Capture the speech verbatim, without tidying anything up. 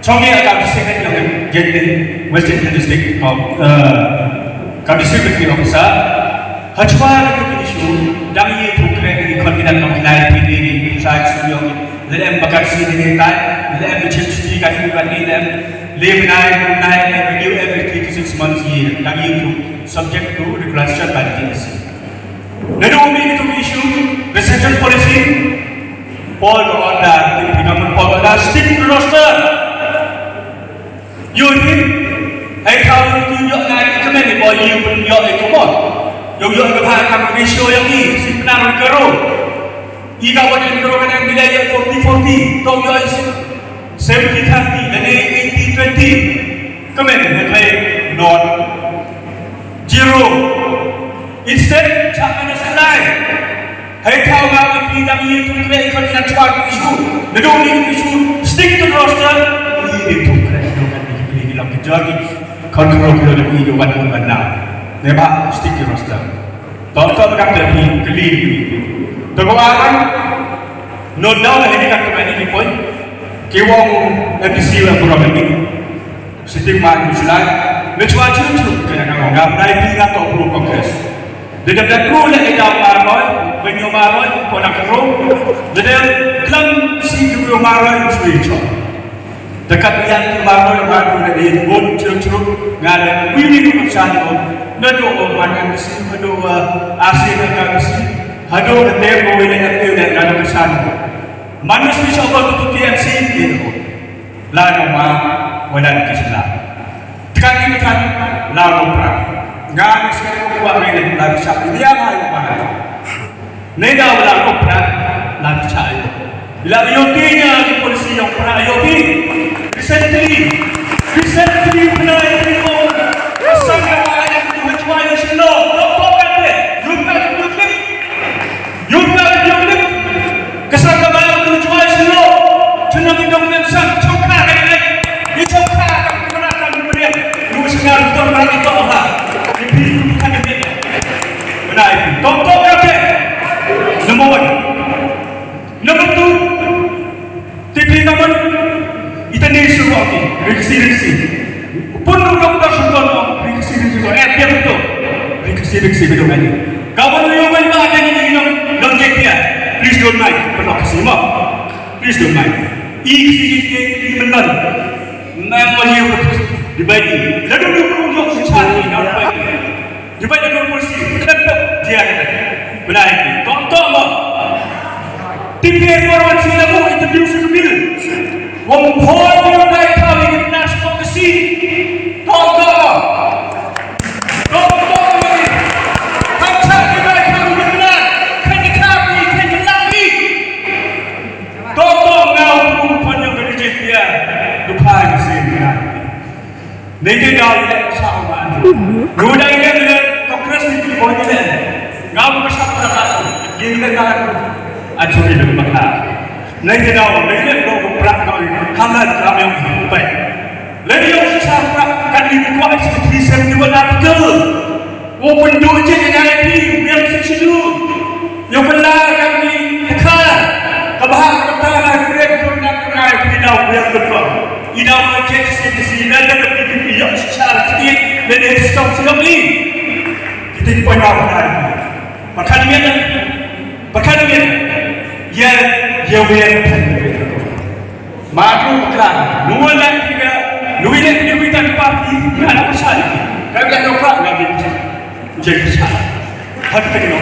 Chong ïa ka district head jong ka West Jaintia District, ka, eh, ka district veterinary officer. Hashwa ka tu issue, dang ïa tu kre ni kon bina kam nai pini ni, sa su yong ni. Lem bakar si ni ni tai, lem bichim si ka tu bani lem. Lem nai, nai, review every three to six months year. Dang ïa tu subject to regulation by the T S C. Naduh mynta issue, reception policy, Paul ka order, Paul ka order, stick to roster. Ïohi, hei thaw tu ïoh ngai ka men ni Paul ïoh pun ïoh itu mo. Ïoh ïoh ka bha ka ratio ïoh ni, si pnar ka ro. I ka wat ka ro ka nang bila ïoh forty forty, tong ïoh isi seventy thirty, lane eighty twenty. Ka men ni hei not zero. Instead, chak minus nine. Hei thaw nga ngi phi dang ïa tu kre kon ïa chwa ki issue. Naduh ni issue, stick to roster. Ni ni tu kre kon ïa tu kre ki lam ki jor ki. Kon kro kro ni ni wan wan na. Ne ba stick to roster. Tong tong ka kre phi kli ni. To ko aran. No down ni ka kre ni point. Ki wong M D C wa program ni. Sitting ma ku shlai. Me chwa chu chu ka ya ka ngam nai pi nga to pro Congress. De de ku le ida ma roi, ben yo ma roi, ko na ka ro. De de klam si ku yo ma roi, sui cho. De kat ya ku ma roi, ma ku le de bon chu chu. Nga le wi ni ku cha ni ko. Na do o ma ka si, ma do a si na ka si. Ha do de de ko wi le ka ku le ka cha ni ko. Man si cho ko tu T M C ni ko. La no ma, wala ni kisla. Tekan ni tekan, la no pra. Nga ni sekarang ko kuat ni, la bisa. Ini apa yang mana? Ni dah wala no pra, la bisa ayo. Bila ayo ti nya di polisi yang pra ayo ti. Recently, recently pernah ayo ti mo. Sang yang mana yang tu hajwa yang sino. Lo kau kan deh. Lupa, lupa. Yurga yurga. Ka sa ka ba ka jwai silo. Chuna ki dong nem sa chokha ka ni. Ni chokha ka ki mana ka ni mane. Lu singa lu dong ka ni to ha. Ni pi ka ni. Mana itu. Tong tong ka ke. Number one. Number two. Te phi ka man, ita ne su wa ki, riksi riksi. Pun ru dok ta su ko no, riksi riksi ko, eh, pia betul. Riksi riksi betul kan ni. Ka man yo man ba ka ni ni no, no je pia. Please don't mind, pun no kasi mo. Please don't mind. I si ke ni man. Memang yo di bagi. Lalu lu ru dok su chani, no bagi. Jubait da polisi, khlem pop, dia kata. Benai, tonton mo. T P F four one C lagu introduce ke bil. Wong phone dia bai kau ini benar semua kesi. Tonton mo. Tonton mo ni. Kau cak dia bai kau ini benar. Kan dia kau ini, kan dia lagi. Tonton ngau pun konyol kerja dia. Dukai kesi benar. Nete daw le sa ma. Ru dai le le Congress ni ki boy le. Ngam ka sa pra ka. Ye le ka. Atu ni le ka. Nete daw le le ko pra ka. Hama ka me pai. Le yo sa pra ka ni ko ai si three seventy one article. Wo pynduh je ïa ngi ïa phi, ïa phi shu. Ïa pynlah ïa phi, ïa ka. Ka bha ka ta la kre ko na ka ngai phi dau ïa phi ko. I dau ma je si si na da phi phi ïa shu sha ra ti, ne ne stop shu ni. Ki tin pynlah ka. Pakhat miet, pakhat miet. Ïa, ïa ïa phi. Madu bakla, nuwe lek tiga, nuwe lek tiga wita di parti, nga na pasal. Ka ga no ka ga bi. Jadi pasal. Hadi ka no.